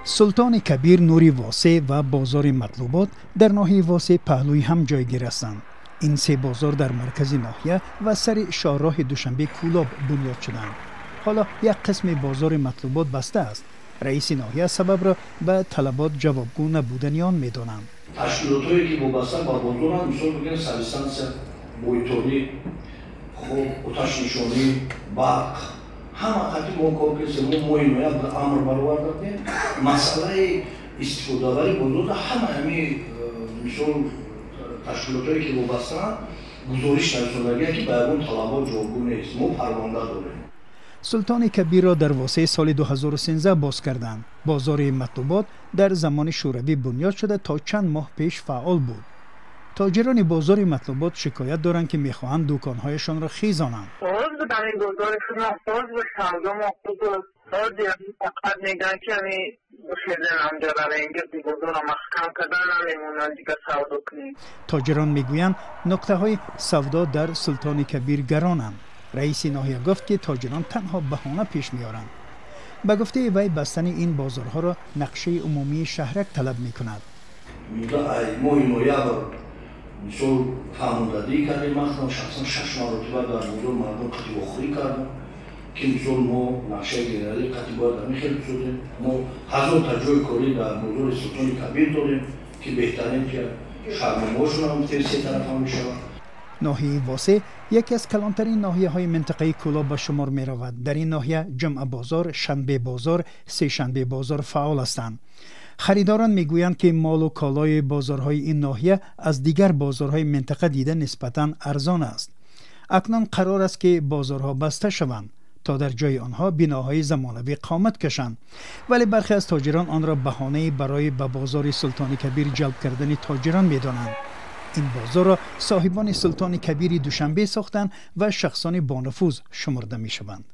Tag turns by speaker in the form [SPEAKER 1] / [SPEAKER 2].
[SPEAKER 1] Султони Кабир, Нури Восеъ ва бозори Матлубот дар ноҳияи Восеъ паҳлӯи ҳам ҷойгир ҳастанд. Ин се бозор дар маркази ноҳия ва сари шоҳроҳи Душанбе Кӯлоб бунёд шуданд. Ҳоло як қисми бозори Матлубот баста аст. Раиси ноҳия сабабро ба талабот ҷавобгӯ набудани он медонанд.
[SPEAKER 2] Ташкилотҳое ки вобаста ба бозоранд, мисол бигирем, санстансия, бойторӣ, хоб, оташнишонӣ, барқ, ҳама қати мо кор кардем. Мо моҳи ноябр амр баровардем. Масъалаи истифодабарии бозорда ҳама ҳами мисол ташкилотҳое ки вобастаанд, гузориш нависондагие, ки ба ягон талабот ҷавобгӯ нест. Мо парванда дорем.
[SPEAKER 1] Султони Кабирро дар Восеъ соли 2013 боз карданд. Бозори Матлубот дар замони Шӯравӣ бунёд шуда, то чанд моҳ пеш фаъол буд. Тоҷирони бозори Матлубот шикоят доранд, ки мехоҳанд дуконҳояшонро хезонанд.
[SPEAKER 3] Боз буд ҳамин бозори худам, боз буд, савдомо хуб буд. Фақат мегӯянд, ки ҳамин бихезем, ҳамҷа равем, бозорро маҳкам кардан, намемонанд дигар савдо кунем.
[SPEAKER 1] Тоҷирон мегӯянд, нуқтаҳои савдо дар Султони Кабир гаронанд. Раиси ноҳия гуфт, ки тоҷирон танҳо баҳона пеш меоранд. Ба гуфтаи вай, бастани ин бозорҳоро нақшаи умумии шаҳрак талаб мекунад.
[SPEAKER 2] Моҳи ноябр мисол фаҳмондадӣ кардем. Ман худам шахсан шаш маротиба дар бозор мардум қати вохӯрӣ кардам, ки мисол мо нақшаи генералӣ қати бояд ҳамин хел бисозем. Мо 1000-та ҷои корӣ дар бозори Султони Кабир дорем, ки беҳтарин ки шармомаҳошон ҳам се тарафа мешавад.
[SPEAKER 1] Ноҳияи Восеъ яке аз калонтарин ноҳияҳои минтақаи Кӯлоб ба шумор меравад. Дар ин ноҳия Ҷумъабозор, Шанбебозор, Сешанбебозор фаъол ҳастанд. Харидорон мегӯянд, ки молу колои бозорҳои ин ноҳия аз дигар бозорҳои минтақа дида нисбатан арзон аст. Акнун қарор аст, ки бозорҳо баста шаванд, то дар ҷои онҳо биноҳои замонавӣ қомат кашанд, вале бархе аз тоҷирон онро баҳонае барои ба бозори Султони Кабир ҷалб кардани тоҷирон медонанд. Ин бозорро соҳибони Султони Кабири Душанбе сохтанд ва шахсони бонуфуз шумурда мешаванд.